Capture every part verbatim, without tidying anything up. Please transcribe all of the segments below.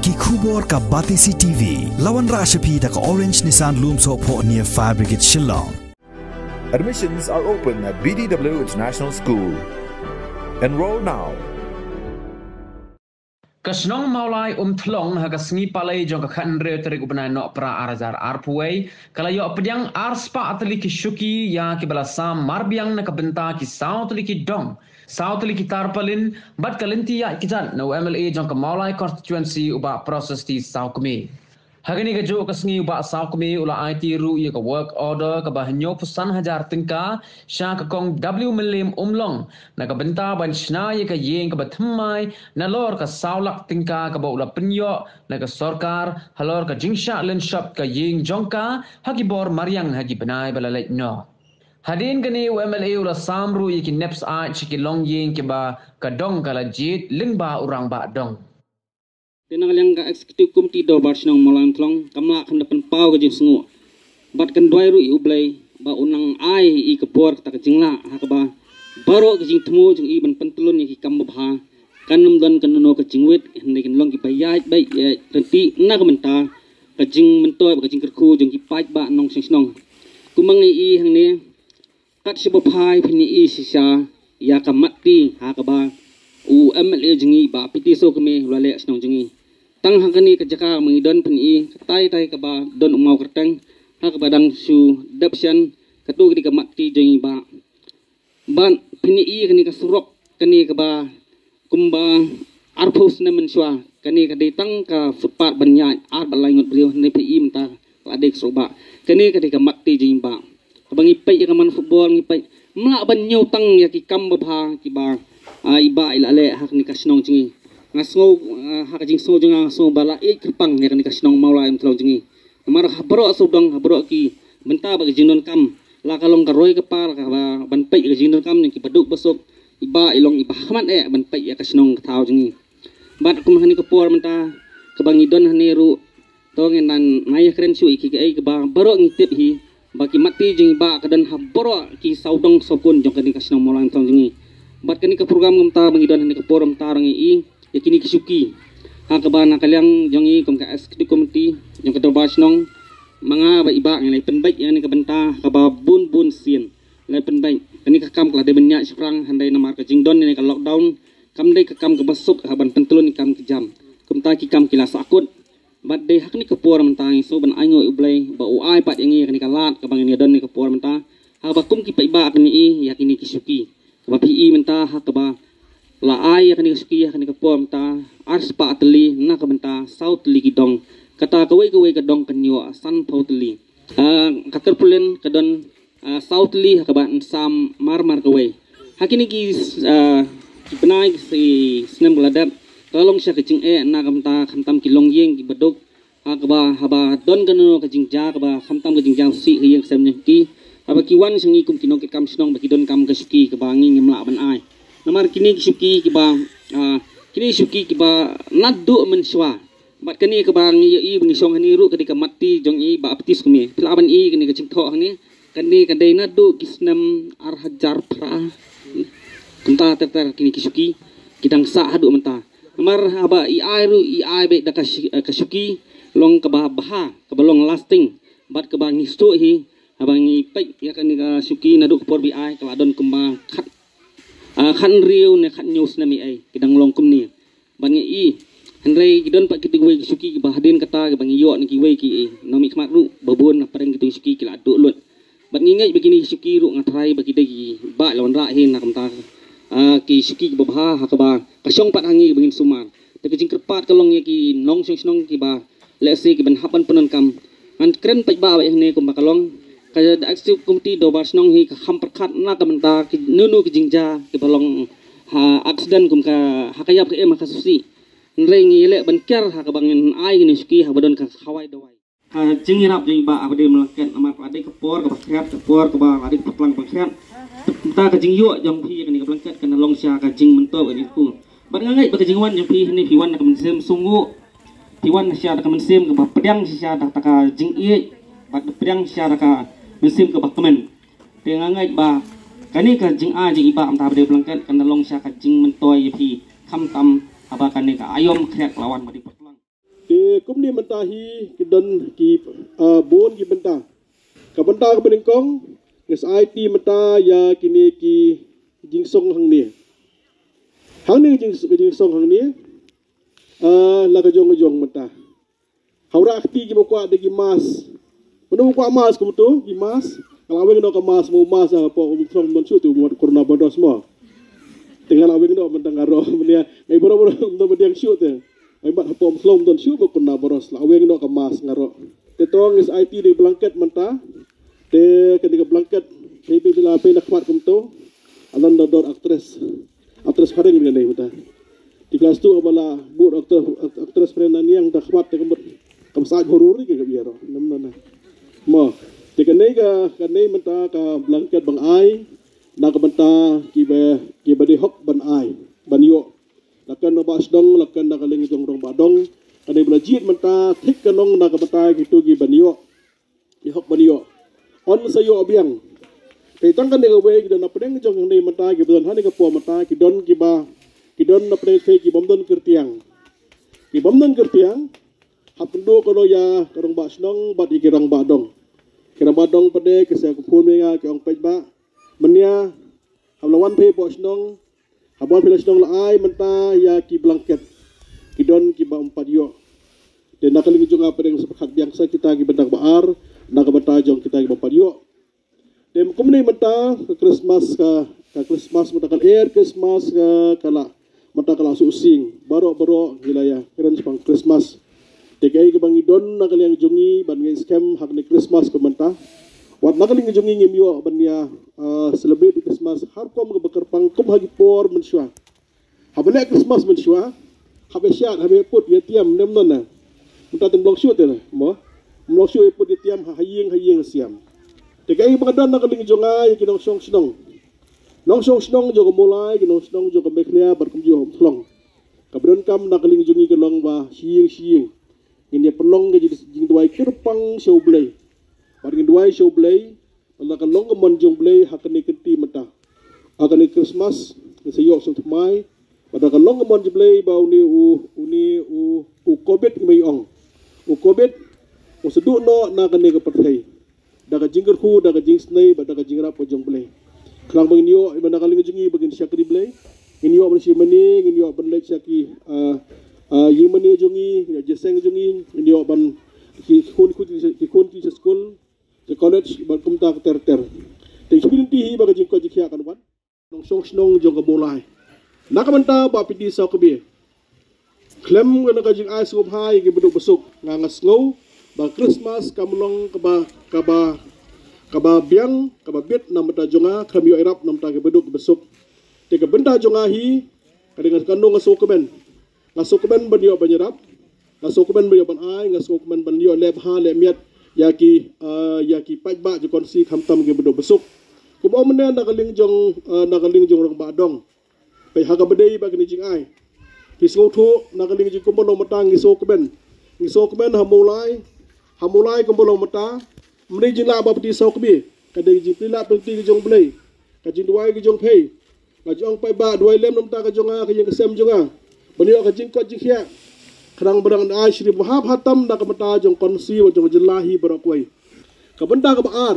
Ki khubor ka Batesi T V. La wanrah sha phi da ka Orange Nissan Lumsohphoh near Fire Brigade Shillong. Admissions are open at B D W International School. Enroll now. Ka shnong Mawlai Umthlong ha ka sngi Palei jong ka khathynriew tarik u bnai Nohprah ar hajar arphew wei ka la ïoh pdiang ar spah tylli ki shuki ïa kiba la sam marbiang na ka bynta ki saw tylli ki dong, saw tylli ki tarpaulin bad ka lynti ïaid kjat na u M L A jong ka Mawlai Constituency u Bah Prasasti Sawkmie. Ha kane kajuh ka sngi u Bah Sawkmie u la aiti ruh ïa ka work order kaba hynñiewphew san hajar tyngka sha ka Kong W Mylliem Umlong na ka bynta ban shna ïa ka ïing kaba thymmai nalor ka saw lak tyngka kaba u la pynïoh na ka sorkar halor ka jingshah lynshop ka ïing jong ka ha ki bor mariang ha ki bnai ba la leit noh. Hadien kane u M L A u la sam ruh ïa ki nep syaid sha ki longïing kiba ka dong ka la jied lyngba u rangbah dong. Te na ka liang ka Executive Committee Dorbar Shnong Mawlai Umthlong kam lah kham da pynpaw ka jingsngew bad kan duwai ruh ïa U Blei ba u nang ai ïa ka bor kata ka jinglah ha kaba baroh ka jingthmu jong i ban pyntlun ïa ki kam babha kan ym don kano kano ka jingwit hynrei kan long kiba ïaid beit ïaid ryntih na ka bynta ka jingmyntoi bad ka jingkyrkhu jong ki paidbah nongshong shnong. Kumba ngi i hangne kat shaba phai phin ïohi shisha ïa ka matti ha kaba u M L A jong ngi Bah P T Sawkmie u la leh shnong jong ngi. Tang ha kane ka jaka ma ngi don phin ïohi katai tai kaba don u maw kyrteng ha kaba dang shu dep shen. Kato ka dei ka matti jong ngi bah. Bad phin ïohi kane ka surok kane kaba kumba arphew snem mynshuwa kane ka dei tang ka footpath ban ïaid ar bad lai ngut briew hynrei phi i mynta ka la dei ka surok bah. Kane ka dei ka matti jong ngi bah. Kaba ngi peit ïa ka man football ngi peit ym lah ban ñiew tang ïa ki kam babha kiba i bah i la leh ha kane ka shnong jong ngi. Nga sngew ha ka jingsngew jong nga nga sngew ba la ïeit kyrpang ïa kane ka shnong Mawlai Umthlong jong ngi. Namar ha baroh sawdong ha baroh ki bynta ba ka jingdonkam la ka long ka roi ka par kaba ban peit ka jingdonkam jong ki baduk basuk i bah i long i bah khmat eh ban peit ïa ka shnong ka thaw jong ngi. Bad kum ha kane ka por mynta kaba ngi don hangne ruh to ngin nang ïakren shuh ïa kiei kiei kaba baroh ngi tip hi ba ki matti jong i bah ka don ha baroh ki sawdong sawkun jong kane ka shnong Mawlai Umthlong jong ngi. Bad kane ka program kumta ba ngi don ha kane ka por mynta ruh ngi i ïa kine ki shuki ha kaba na ka liang jong ngi kum ka executive committee jong ka dorbar shnong ma nga bad i bah ngi la pynbeit ïa kane ka bynta ha kaba bun bun sien. La pynbeit kane ka kam ka la dei ban ïaid shaphrang hynrei namar ka jingdon ïa kane ka lockdown kam dei ka kam kaba suk ha ban pyntlun ïa ki kam ki jam. Kumta ki kam ki la sahkut. Bad dei ha kane ka por mynta ngi sngew ban ainguh ïa U Blei ba u ai pat ïa ngi ïa kane ka lad kaba ngin ïa don ïa kane ka por mynta ha kaba kum ki paidbah kane i ïa kine ki shuki kaba phi i mynta ha kaba la ai ïa kane ka shuki ha kane ka por mynta ar spah tylli na ka bynta saw tylli ki dong. Kata kawei kawei ka dong kan ïoh sanphew tylli. Ka tarpaulin ka don saw tylli ha kaba yn sam mar mar kawei. Ha kine ki bnai ki snem ka la dep ka la long sha ka jingeh na ka bynta khamtam ki longïing ki baduk ha kaba haba don kano ka jingja kaba khamtam ka jingja sih ha ïing ka sem jong ki haba ki wan sha ngi kum ki nongkitkam shnong ba ki donkam ka shuki kaba ngi ngim lah ban ai. Namar kine ki shuki kiba kine ki shuki kiba naduh mynshuwa. Bad kane kaba ngi ïohi ba ngi shong hangne ruh ka dei ka matti jong i bah P T Sawkmie. Phi lah ban i kane ka jingthoh hangne kane ka dei naduh ki snem ar hajar phra. Kumta ter ter kine ki shuki ki dang sah haduh mynta. Namar haba i ai ruh i ai beit da ka shuki long kaba bha kaba long lasting bad kaba ngi sngewthuh hi haba ngi peit ïa kane ka shuki naduh ka por ba i ai ka la don kumba khat khathynriew ne khathynñiew snem i ai ki dang long kumne. Bad ngi i hynrei ki don pat kito kiwei ki shuki kiba hadien kata kiba ngi ïoh na kiwei ki nongmihkhmat ruh ba bun na pdeng kito ki shuki ki la duh lut. Bad ngi ngeit ba kine ki shuki ruh nga tharai ba ki dei ki bah la wanrah hi na ka bynta ki shuki kiba bha ha kaba ka shong pat ha ngi ba ngin sumar. Te ka jingkyrpad ka long ïa ki nongshong shnong kiba lehse ki ban hap ban pyndonkam. Ngan kren paidbah ba ïa hangne kumba ka long ka executive committee dorbar shnong hi ka kham pyrkhat na ka bynta ki nunu ki jingjia kiba long ha accident kum ka ha ka ïap ka im ha ka sngewsih. Hynrei ngi leh ban ker ha kaba ngin ai kine shuki haba don ka khawai dawai. Ka jingïarap jong i bah haba dei blanket namar ka la dei ka por kaba khriat ka por kaba la dei ka patlang kaba khriat. Te ka jingïoh jong phi kane ka blanket kan long sha ka jingmyntoi ka jingkyrkhu. Bad nga ngeit ba ka jingwan jong phi hangne phi wan da ka mynsiem sngewnguh. Phi wan shisha da ka mynsiem kaba pdiang shisha da ka jingïeit bad pdiang shisha da ka mynsiem kaba kmen. Te nga ngeit ba kane ka jingai jong i bah mynta ba dei blanket kan long sha ka jingmyntoi ïa phi khamtam haba kane ka aïom khriat ka la wan ba dei patlang. Te kumne mynta hi ki don ki, ah, bun ki bynta. Ka bynta kaba nyngkong, nga sa aiti mynta ïa kine ki jingsong hangne. Hangne ki jing-, ki jingsong hangne, ah, la ka jong ka jong mynta. Hawra kti kiba kwah da ki mask. Mano ba kwah mask kumto, ki mask. Nga la weng noh ka mask, mo mask hapoh Umshlong ym don shuh te u mat coronavirus mo. Te nga la weng noh mynta nga ruh mynne. Ngi baroh baroh ym don ba diang shuh te. Ngi mat hapoh Umshlong ym don shuh ba coronavirus, la weng noh ka mask nga ruh. Te to ngi sa aiti da blanket mynta. Te kane ka blanket phi phi la phi na khmat kumto. Alan da dor actress. Actress phareng ri kane mynta. Te klas tu ba la bud actress, actress phareng na niang ta khmat te ka mut kam sa horor ri ka biar. Nam na na. Mo. Te kane ka, kane mynta ka blanket ba nga ai na ka bynta kiba, kiba dei hok ban ai, ban ïoh. La ka rangbah shnong, la ka na ka liang jong rangbah dong. Kane ba la jied mynta thik ka long na ka bynta kitu kiban ïoh. Ki hok ban ïoh. Yn sa ïoh biang. Te tang kane kawei ki don na pdeng jong kane mynta kiba don ha kane ka por mynta ki don kiba, ki don na pdeng kiba ym don kyrtiang. Kiba ym don kyrtiang. Hap kynduh ka lo ïa ka rangbah shnong bad ïa ki rangbah dong. Ki rangbah dong pat de ki sa ka phone me nga ki ong peit ba. Mynne hap la wan phi hapoh shnong, hap wan phi la shnong la ai mynta ïa ki blanket. Ki don kiba ym pat ïoh. Te na ka liang jong nga pdeng sa pyrkhat biang sa kita ki bynta ba ar, na ka bynta jong kita kiba ym pat ïoh. Te kumne mynta ka Christmas ka, ka Christmas mynta ka lyer Christmas ka, ka la mynta ka la suk sing. Baroh baroh ngi la ïa kren shaphang Christmas. Te kaei kaba ngi don na ka liang jong ngi ban ngi skhem ha kane Christmas ka mynta. Wat na ka liang jong ngi ngim ïoh ban ïa, ah, celebrate Christmas ha rukom kaba kyrpang kum ha ki por mynshuwa. Haba leh Christmas mynshuwa, haba shad, haba put ïa tiam nem non na. Mynta te ym long shuh te na, mo. Ym long shuh ïa put ïa tiam ha ïing ha ïing ha siam. Te kaei ba nga don na ka liang jong nga ïa ki nongshong shnong. Nongshong shnong jong ka Mawlai, ki nongshong shnong jong ka Meghalaya bad kumjuh Umshlong. Kaba donkam na ka liang jong ngi ka long ba shi ïing shi ïing ngin ïa pynlong ka jing, jingduwai kyrpang sha U Blei. Bad ngin duwai sha U Blei ba la ka long ka mon jong U Blei ha kane ka kynti mynta. Ha kane Christmas ngin sa ïoh sngewthuh mai. Bad la ka long ka mon jong U Blei ba une u, une u, u Covid ngi ong. U Covid u sa duh noh na kane ka pyrthei. Da ka jingkyrkhu, da ka jingsnei, bad da ka jingrap ka jong U Blei. Khnang ba ngin ïoh, ba na ka liang jong ngi ba ngin shakri Blei. Ngin ïoh ban shim mane, ngin ïoh ban leit sha ki, ah, ah, ïing mane jong ngi, ïa jingïaseng jong ngi, ngin ïoh ban ki khun, ki khun ki sha skul, ki college, bad kumta ka ter ter. Te ki binti hi ba ka jingkoit jingkhiah kan wan. Nongshong shnong jong ka Mawlai. Na ka bynta Bah P T Sawkbie. Khlem ka na ka jingai sngewbha ïa ki baduk basuk. Nga nga sngew ba Christmas kam long kaba, kaba, kaba biang, kaba bit na bynta jong nga, khlem ïoh ïarap na bynta ki baduk basuk. Te ka bynta jong nga hi, ka dei nga kan nga sngewkmen. Nga sngewkmen ban ïoh ban ïarap. Nga sngewkmen ban ïoh ban ai, nga sngewkmen ban ïoh leh bha leh miat ïa ki, ah, ïa ki paidbah jong ka constituency khamtam ki baduk basuk. Kumba mynne na ka liang jong, ah, na ka liang jong rangbah dong. Peit ha kaba dei ba kine jingai. Phi sngewthuh na ka liang jong kumba long mynta ngi sngewkmen. Ngi sngewkmen ha Mawlai. Ha Mawlai kumba long mynta. Mynne jinglah Bah P T Sawkbie. Ka dei jingpyllait pynti ka jong U Blei. Ka jingduwai ka jong phi. Nga ju ong paidbah duwai lem na bynta ka jong nga, ka ïing ka sem jong nga. Ban ïoh ka jingkoit jingkhiah. Khnang ba dang ai syriem bha bha tam na ka bynta jong ka constituency bad jong ka jylla hi baroh kawei. Ka bynta kaba ar.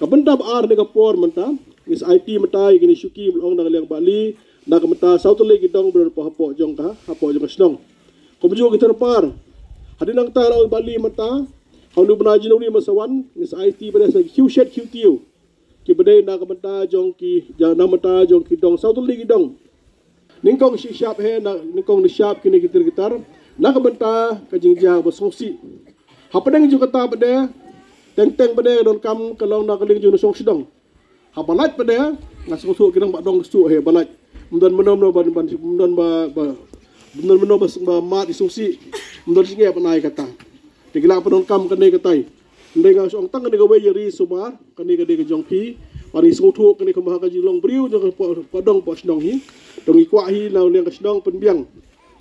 Ka bynta ba ar ne ka por mynta. Ngi sa aiti mynta ïa kine shuki ba long na ka liang Bah Li. Na ka bynta saw tylli ki dong ba don hapoh jong ka, hapoh jong ka shnong. Kumjuh ki tyrpar. Hadien nangta la ong Bah Li mynta. Ha u bnai January mynta sa wan. Ngi sa aiti ba dei sa ki khiew shet khiew tiew. Kiba dei na ka bynta jong ki, ja, na ka bynta jong ki dong, saw tylli ki dong. Nyngkong shi shap hi, na, nyngkong ni shap kine ki tyrkitar. Na ka bynta ka jingjia ba sngewsih. Hapdeng jong kata pat de, teng teng pat de ka donkam ka long na ka liang jong nongshong shnong. Haba lait pat de, nga sngewthuh ki rangbah dong sngewthuh hi ba lait. Ym don mano mano ban, ban, ym don ba, ba, ym don mano ba, ba mad i sngewsih. Ym don jingeh ban ai kata. Te ki la pyndonkam kane katai. Hynrei nga shu ong tang kane kawei ïa ri sumar, kane ka dei ka jong phi. Bad ngi sngewthuh kane ka ma ha ka jinglong briew jong ka poh, poh dong poh shnong hi. To ngi kwah hi na liang ka shnong pynbiang.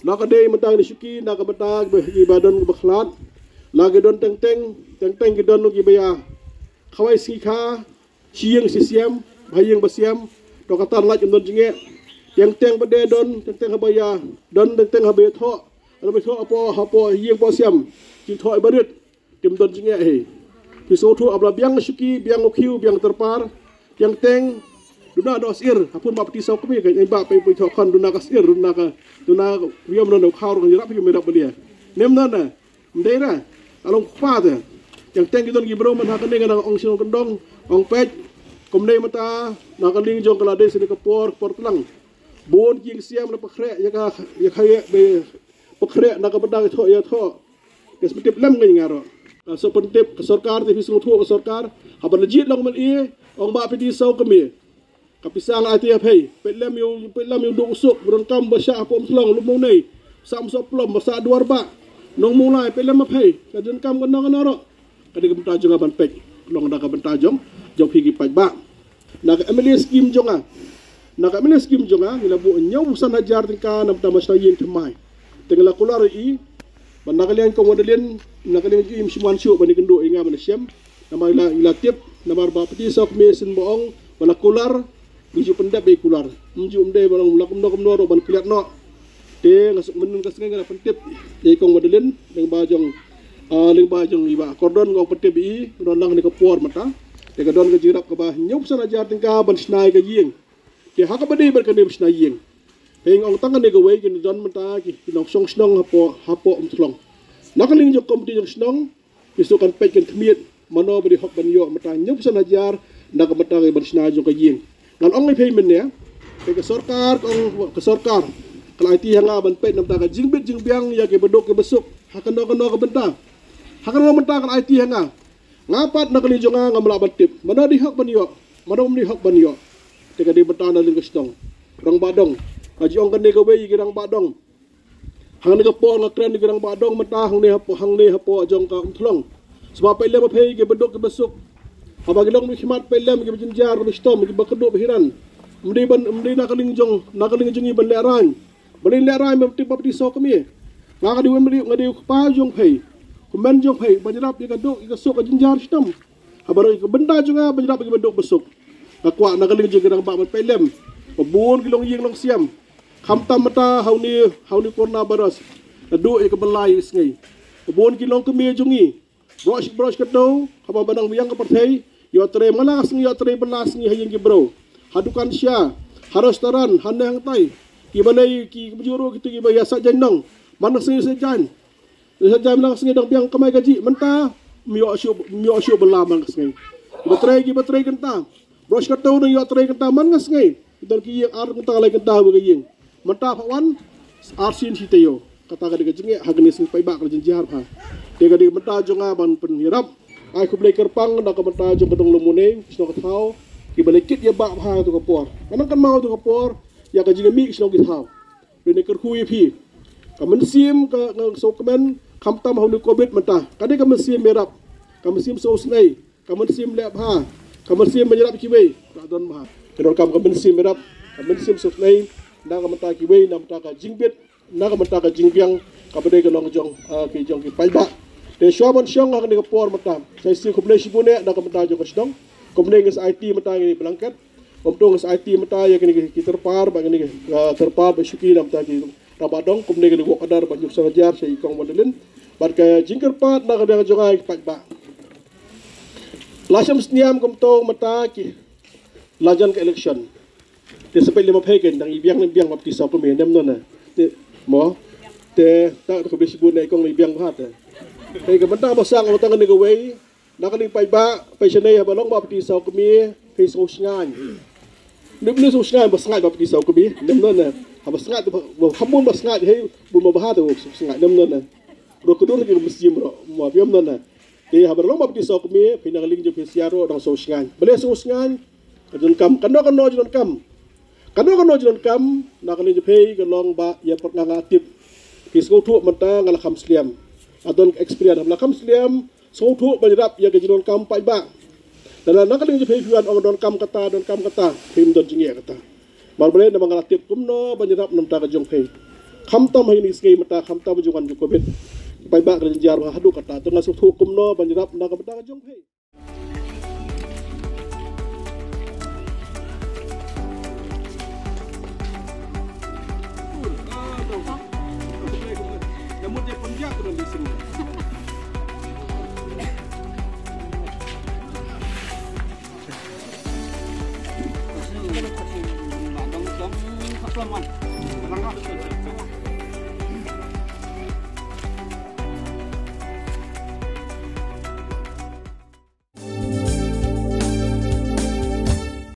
La ka dei mynta ngi shuki na ka bynta kiba, kiba don kiba khlad. La ki don teng teng, teng teng ki don kiba ïa khawai sngi kha, shi ïing shi siam, ba ïing ba siam, to kata lait ym don jingeh. Teng teng ba dei don, teng teng haba ïa, don teng teng haba ïathoh. Lada phi thoh hapoh, hapoh ïing hapoh siam, ki thoh i barit, kim don jingeh hi. Phi sngewthuh, haba la biang shuki, biang u khiew, biang tyrpar, biang teng, duna doh sir, ha pun Bah Pti Saw Kmie, ka ïeng Bah, phi, phi thoh khun, duna ka sir, duna ka, duna ka, ïam, duna u khaw, duna ka ïarap, ïam, ïarap balia. Nem na na, ym dei ra, ka long kpa te. Biang teng ki don ki briew man ha kane, ka nang ong shnong kyndong, ong peit, kumne mynta, na ka liang jong ka la dei sini ka por, por tlang. Bun ki ïing siam la pynkhreh ïa ka, ïa ka ïa, ba pynkhreh na ka bynta ïathoh, ïathoh. Ka sa pyntip lem ka ïing aro. Ka sa pyntip ka sorkar, te phi sngewthuh ka sorkar. Haba la jied long mynta, ong Bah Pti Saw Kmie, ka pisa nga ai te ha phi. Peit lem ïa u, peit lem ïa u duk u suk, ba donkam ba shah hapoh Umthlong, lum nongnei. Sah Umsohplom, ba sah Dwar Bah. Nong Mawlai, peit lem ha phi. Ka donkam ka nong ka nong aro. Ka dei ka bynta jong nga ban peit, long da ka bynta jong, jong phi ki paidbah. Na ka M L A scheme jong nga, na ka M L A scheme jong nga, ngi la buh hynñiewphew san hajar tyngka na ka bynta ban shna ïing thymmai. Te nga la kular ïa i, ba na ka liang kong Madeline, na ka liang jong i ym shym wan shuh ban ïakynduh ïa nga ban shem. Namar ngi la, ngi la tip, namar Bah Pti Saw Kmie shen ba ong, ba la kular, ngi ju pyndep ïa i kular. Ym ju, ym dei ba long la kumno kumno ruh ban klet noh. Te nga suk mynnin ka sngi nga la pyntip ïa i kong Madeline, lyngba jong, ah, lyngba jong i Bah Kordon, nga ong pyntip ïa i, don lang kane ka por mynta. Te ka don ka jingïarap kaba hynñiewphew san hajar tyngka ban shna ïa ka ïing. Te ha kaba dei bad kane ban shna ïing, phi, nga ong tang kane kawei, kin don mynta ki, ki nongshong shnong hapoh, hapoh Umthlong. Na ka liang jong ka komiti jong shnong, phi shu kan peit kan khmied mano ba dei hok ban ïoh mynta hynñiewphew san hajar na ka bynta ka ban shna jong ka ïing. Ngan ong ïa phi mynne, peit ka sorkar, ka ong ka sorkar, ka la aiti ha nga ban peit na ka bynta ka jingbit jingbiang ïa ki baduk ki basuk. Ha kano kano ka bynta, ha kano ka bynta ka la aiti ha nga. Nga pat na ka liang jong nga ngam lah ban tip mano dei hok ban ïoh, mano ym dei hok ban ïoh. Te ka dei bynta na liang ka shnong, rangbah dong. Nga ju ong kane kawei ïa ki rangbah dong. Hangne ka por nga kren ïa ki rangbah dong mynta hangne hapoh, hangne hapoh jong ka Umthlong. Sngewbha peit lem ha phi ki baduk ki basuk. Haba ki long ba khmat peit lem ki ba jynjar ba shitom, ki ba kynduh ba hiran. Ym dei ban, ym dei na ka liang jong, na ka liang jong ngi ban lehraiñ. Balei lehraiñ, ban tip Bah Pti Saw Kmie. Nga ka dei u, nga dei u kpa jong phi, u kmen jong phi, ban ïarap ïa ka duk ïa ka suk ka jynjar shitom. Haba ruh ïa ka bynta jong nga ban ïarap ïa ki baduk basuk. Nga kwah na ka liang jong ki rangbah ban peit lem. Ba bun ki long ïing long siam. Khamtam mynta ha une, ha une coronavirus, naduh ïa ka bylla ïa ka sngi, ba bun ki longkmie jong ngi, baroh shi, baroh shi kato, haba ba nang biang ka pyrthei, ïoh trei man la ka sngi, ïoh trei bylla sngi ha ïing ki briew, ha dukan sha, ha restaurant, hangne hangtai. Ki ba lei, ki, ki ba ju ruh kito ki ba ïa sah jaiñ nong, man la ka sngi sah jaiñ. Ïa sah jaiñ man la ka sngi dang biang kamai kajih, mynta ym ïoh shuh, ym ïoh shuh bylla man la ka sngi. Ki ba trei, ki ba trei kynta, baroh shi kato dang ïoh trei kynta man la ka sngi. Ki don ki ïing ar kynta, lai kynta ha ka ïing. Mynta pat wan ar sien shi taïew. Kata ka dei ka jingeh ha kane ka sngi paidbah, ka la jynjar bha. Te ka dei ka bynta jong nga ban pynïarap, ai khublei kyrpang na ka bynta jong ka Dong Lum Une, ki shnong ka thaw, ki ba la kit ïa bah bha ha kato ka por. Nga nang kynmaw kato ka por ïa ka jingmih ki shnong ki thaw. Lane kyrkhu ïa phi, ka mynsiem ka, ka sngewkmen, khamtam ha une u Covid mynta, ka dei ka mynsiem ïarap, ka mynsiem sngewsynei, ka mynsiem leh bha, ka mynsiem ban ïarap kiwei. Ka don bha, ka donkam ka mynsiem ïarap, ka mynsiem sngewsynei na ka bynta kiwei, na ka bynta ka jingbit, na ka bynta ka jingbiang kaba dei ka long jong, ah, ki jong ki paidbah. Te shuwa ban shong ha kane ka por mynta, sa shisien khublei shibun eh na ka bynta jong ka shnong. Kumne nga sa aiti mynta kine ki blanket. Kumto nga sa aiti mynta ïa kine ki, ki tyrpar, bad kine ki, ah, tyrpar bad shuki na ka bynta ki rangbah dong, kumne kine ki wok kadar bad hynñiewphew san hajar sha i kong Madeline. Bad ka jingkyrpad na ka liang jong nga ïa ki paidbah, la shem sniam kumto mynta ki la jan ka election. Te sa peit lem ha phi, kin dang i biang ne biang Bah Pti Saw Kmie, nem nona. Te mo, te ta ka bisi bun ne i kong i biang bha te. Te ka bynta ba sngewthuh tang ne kawei, na ka liang paidbah, phi shane haba long Bah Pti Saw Kmie, phi sngewsngaiñ. Nip ni sngewsngaiñ, ba sngaiñ Bah Pti Saw Kmie, nem nona. Haba sngaiñ te ba, ba kham bun ba sngaiñ, hei bun ba bha te ba sngaiñ, nem nona. Ruh ka dur ki mynsiem ruh, mo, biang nona. Te haba long Bah Pti Saw Kmie, phi na ka liang jong phi sha ruh dang sngewsngaiñ. Balei sngewsngaiñ? Ka jingdonkam, kano kano jingdonkam, kano kano jingdonkam na ka liang jong phi ka long ba ïa pyrkhat nga tip. Phi sngewthuh mynta nga la kham slem. Nga don experience, haba la kham slem, sngewthuh ban ïarap ïa ka jingdonkam paidbah. Lada na ka liang jong phi phi wan ong donkam kata, donkam kata, phim don jingeh kata. Namar balei? Namar nga la tip kumno ban ïarap na ka bynta ka jong phi. Khamtam ha kine ki sngi mynta, khamtam jingwan jong Covid, paidbah ka la jynjar bha haduh katta. Te nga sngewthuh kumno ban ïarap na ka bynta ka jong phi. Come on.